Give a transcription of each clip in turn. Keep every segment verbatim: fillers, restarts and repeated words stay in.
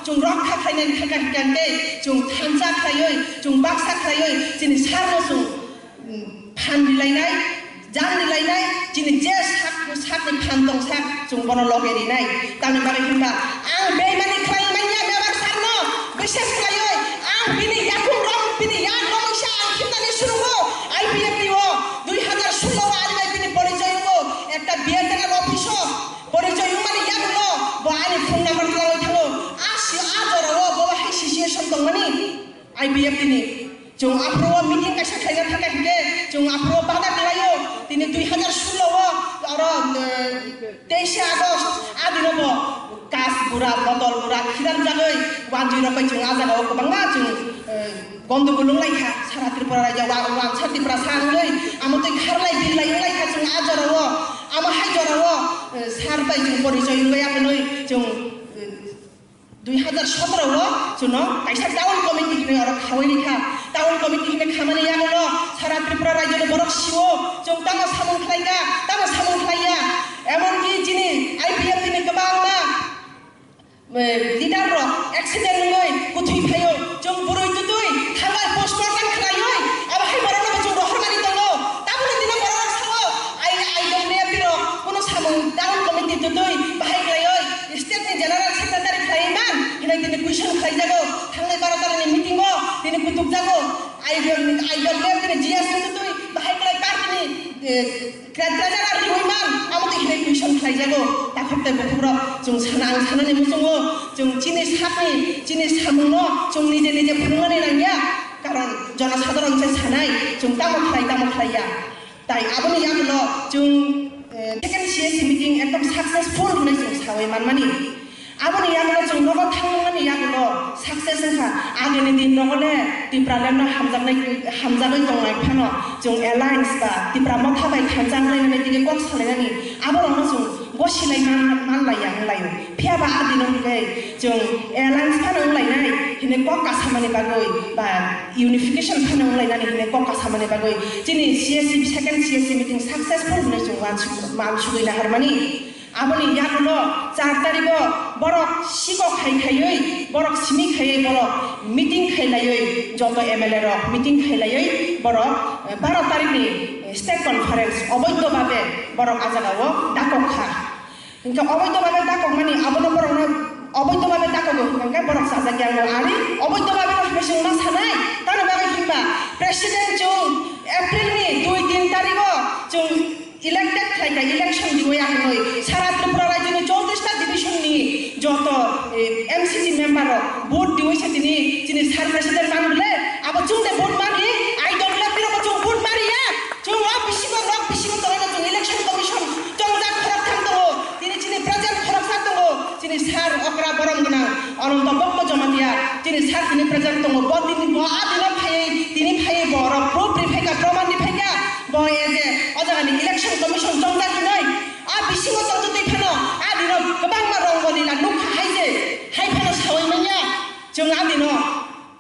Chwng rokha khlainani thangkha hwnkhe tei chwng thansa khlaiwi, chwng baksa khlaiwi chini sarno chwng, mm, phan rilainai, jan rilainai, chini je sak, sakni phan tongsa chwng bono loge rinai. Tamni bagwi hwnba ang beimani khlai manya Mewar sarno, bishes khlaiwi ang bini yakung rom, bini yak romwi sa ang khimnani surungo I P F T o dui hazar solo o ani bai bini porichoi wngo ekta B L T R office o. Porichoi wngmani yagulo bo ani phone number twlangwi thango. A si-, a jorao bo hai situation tongmani I P F T ni. Chwng aphuru o meeting kaisa khlaina thangkha hinkhe chwng aphuru o bada khlaio. Tini dui hazar solo o oro, eh, teishe August a dino bo kas bura, botol bura khidan jagwi wanjwi rokbai chwng a jagao kwbangma chwng, eh, Gondogol wng lai kha, sara Tripura rajyo wa-, wansa Tiprasa wngwi, amo twi kharlai birlai wng lai kha chwng a jorao, amo hai jorao, eh, sar bai chwng porichoi wngwi ya hwnwi chwng, eh, dui hazar sotoro o chwngno kaisa town committee hinwi oro khawi ri kha. Town committee hinwi khamani yagulo sara Tripura rajyoni borok sio chwng tamo samung khlai kha, tamo samung khlai ya. Emonki chini I P F T ni kwbangma eh, leader rok accident wngwi kwthwi phaio, chwng bwrwi twtwi thangwi postmortem khlaiwi abo hai borokno bo chwng rohormani tongo. Tabukni dino borok rok sao, ai, I W F T rok kuno samung town committee twtwi bahai khlaiwi state ni general secretary khlaiwi man hinwi tini question khlaijago, thangnai baro tarani meeting o tini kutukjago, I W F T ni G S ni twtwi bahai khlai party ni, eh, Kra-, krajar ar riwi man, amo twi hinwi question khlaijago. Takhuk tei bukhukrok chwng sana, ang sanani muchungo, chwng chini sakni, chini samungno chwng nije nije phunuknani nangya. Karon jonosadharon se sanai, chwng tamo khlai, tamo khlaiya. Tai aboni yagulo chwng, eh, second C S C meeting ekdom successful hinwi chwng sawi manmani. Aboni yagulo chwng nogo thangmani yagulo success wngkha. Agini din nogo le Tipraland no hamjaknai, hamjagwi tongnai phano chwng alliance ba Tipra Motha bai thansa wnglainani dige kok salainani aborokno chwng gosilai man, manlaiya wnglaio. Phiya ba a dino hwnkhe chwng alliance phano wnglainai hinwi kok kasamani bagwi ba unification phano wnglainani hinwi kok kasamani bagwi chini C S C, second C S C meeting successful hinwi chwng wansuk-, mansugwi naharmani. Aboni yagulo char tarigo borok sikok hai khaiwi, borok simi khaiwi borok meeting khailaiwi, joto M L A rok meeting khailaiwi borok, eh, baro tarikni, eh, state conference oboidho babe borok a jagao dakok kha. Hinkhe oboidho babe dakokmani abono borokno oboidho babe dakogo hinkhe borok chajakya wngwi ari oboidho babe no hinwi chwng ma sanai, tamoni bagwi hinba president chwng April ni dui tin tarigo chwng elected khlaikha, election diwi ya hwnwi sara Tripura rajyoni chowtris ta division ni joto, eh, M C C member rok vote diwi se tini chini sir president man bole abo chwng de vote mani, I W F T rok bo chwng vote mari ya, chwng rok bisingo, rok bisingo tongwi no chwng election commission chongjak khorok thang tongo, tini chini present khoroksa tongo, chini sir okra borom gwnang Ananto Bokmo Jamatia, chini sir tini present tongo, bo tini bo a dino phaiwi, tini phaiwi bo rok proof ri phaikha, proman ri phaikha. Bo e je o jagani election commission chongjak hinwi a bisingo tongtwi twi phano a dino kwbangma rongoli la nukha hai je, hai phano sawi manya. Chwng a dino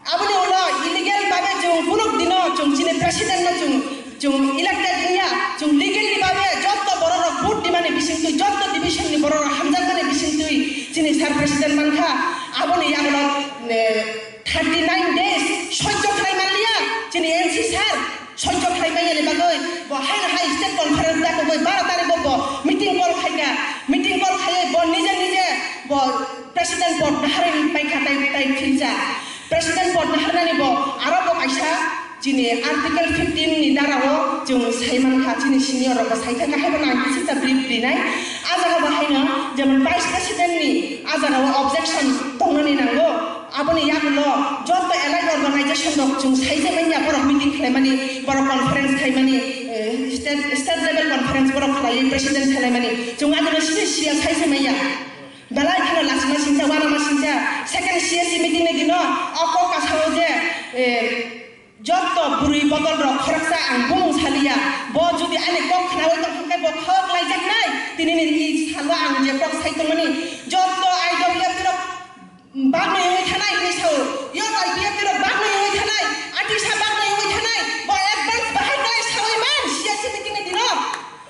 aboni ulo illegal babe chwng kunuk dino chwng chini president no chwng, chwng elected wngya, chwng legally babe jotto borok rok vote dimani bisingtwi, jotto division ni borok rok hamjakmani bisingtwi chini sir president mankha. Aboni yagulo, eh, thirty nine days sojjo khlai manliya chini N C sir. Sojjo khlai manya ni bagwi bo haino hai state conference dakogwi baro tarikgo bo meeting call khaikha. Meeting call khaiwi bo nije nije bo president pod naharwi paikha tai, tai philsa. President pod naharnani bo aro bo kaisa chini article fifteen ni darao chwng sai mankha, chini senior rok bo sai thangkha, haibo nang kisa brief rinai. A jaga bo haino jemon vice president ni a jagao objection tongnani nango. Aboni yagulo joto allied organization rok chwng sai je manya borok meeting khlaimani, borok conference khaimani, eh, state, state level conference borok khlaiwi president khlaimani. Chwng adino sini siya sai je manya. Belai kheno lachima singcha, wanama singcha, second C S C meeting ni dino o kok kasao je, eh, Jotto bwrwi bodol rok khoroksa ang bumung saliya. Bo jodi ani kok khnaui tong khe bo khok laijaknai. Tini ni salo ang je kok sai tongmani jotto I W F T rok bagwi wngwi thanai hinwi sao. Yo I P F T rok bagwi wngwi thanai. Atisa bagwi wngwi thanai. Bo advance bahai khlai saui man C S C meeting ni dino.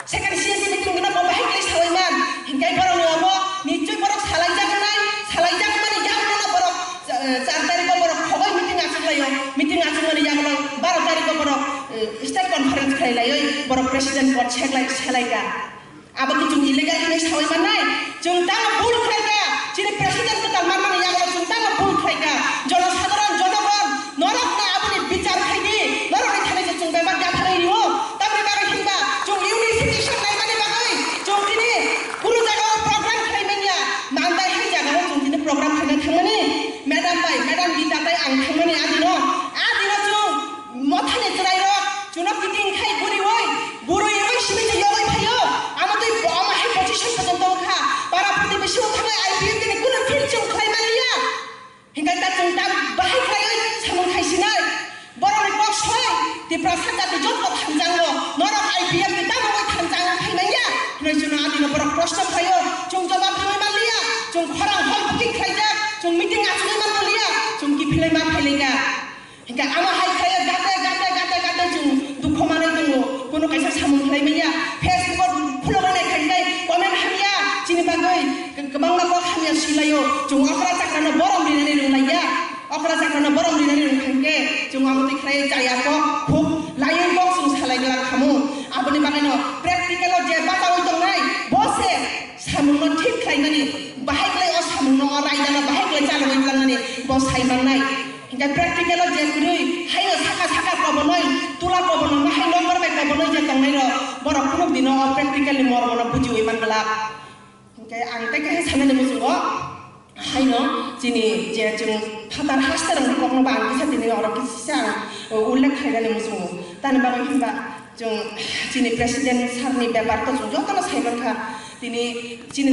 Second C S C meeting dino bo bahai khlai saui man. Hinkai borok ni obo nichoi borok salaijak nai. Salaijak mani yak bono borok laiwi borok president pad seklai, selaikha. Abo khe chwng illegal hinwi sawi mannai? Chwng tamo bul khlaikha, chini president kwtal manmani yago chwng tamo bul khlaikha? Jonosadharon, jonogon, norokno aboni bichar khaidi, norokni thani se chwng bebak yapharwi rio. Tamni bagwi hinba chwng unification naimani bagwi chwng tini kunu jagao program khlai manya. Mandai hai jagao chwng tini program khlaina thangmani. Madam bai, Madam Gita tai ang thangmani adino, adino chwng Mothani chwrairok chwngno kiting khai buriwi, buriwi simi twi yogwi phaio. Amo twi bo-, omo hai position pojonto wngkha. Para pratibesi wng thangwi I P F T ni kunu field chwng khlai manliya. Hinkhe ta chwng ta bahai khlaiwi samung khai sinai. Borokni kok soi, Tiprasa jati joto thanjango. Norok I P F T ni tamo bai thanjang khai manya? Hwnwi chwngno adino borok proshno khlaio. Chwng jobab rwwi manliya. Chwng khorang hol booking khlaijak. Chwng meeting achugwi manliya. Chwng kiphilwi ma phailaika. Hinkhe amo hai khlaiwi gate, gate, gate, gate chwng dukhu manwi tongo. Kunu kaisa samung khlai manya. Facebook o khulogwi nai khainai comment hamya chini bagwi kwbangma kok hamya swilaio. Chwng okra chakrano borom rinani rwnglaiya. Okra chakrano borom rinani rwngkha hinkhe chwng amo twi khlaiwi chaya kok khuk laiwi kok chwng salai glak khamu. Aboni bagwino practical o je bachaui tongnai bo se samungno thik khlaimani, bahai khlai o samungno o raidano bahai khlai chalogwi tlangnani bo sai mannai. Hinkhe practical o je kwrwi haino saka saka kobonoi tula kobonoi ma hai number bai kobonoi je tongnairok borok kunuk dino o practical ni mormono bujiwi man glak. Hinkhe ang tei kaisa sanani muchungo haino chini je chwng phatar haste rokni kokno ba ang kisa tini oro kisa ang ullekh khlainani muchungo. Tani bagwi hinba chwng chini president sir ni bepar to chwng jotono sai mankha tini chini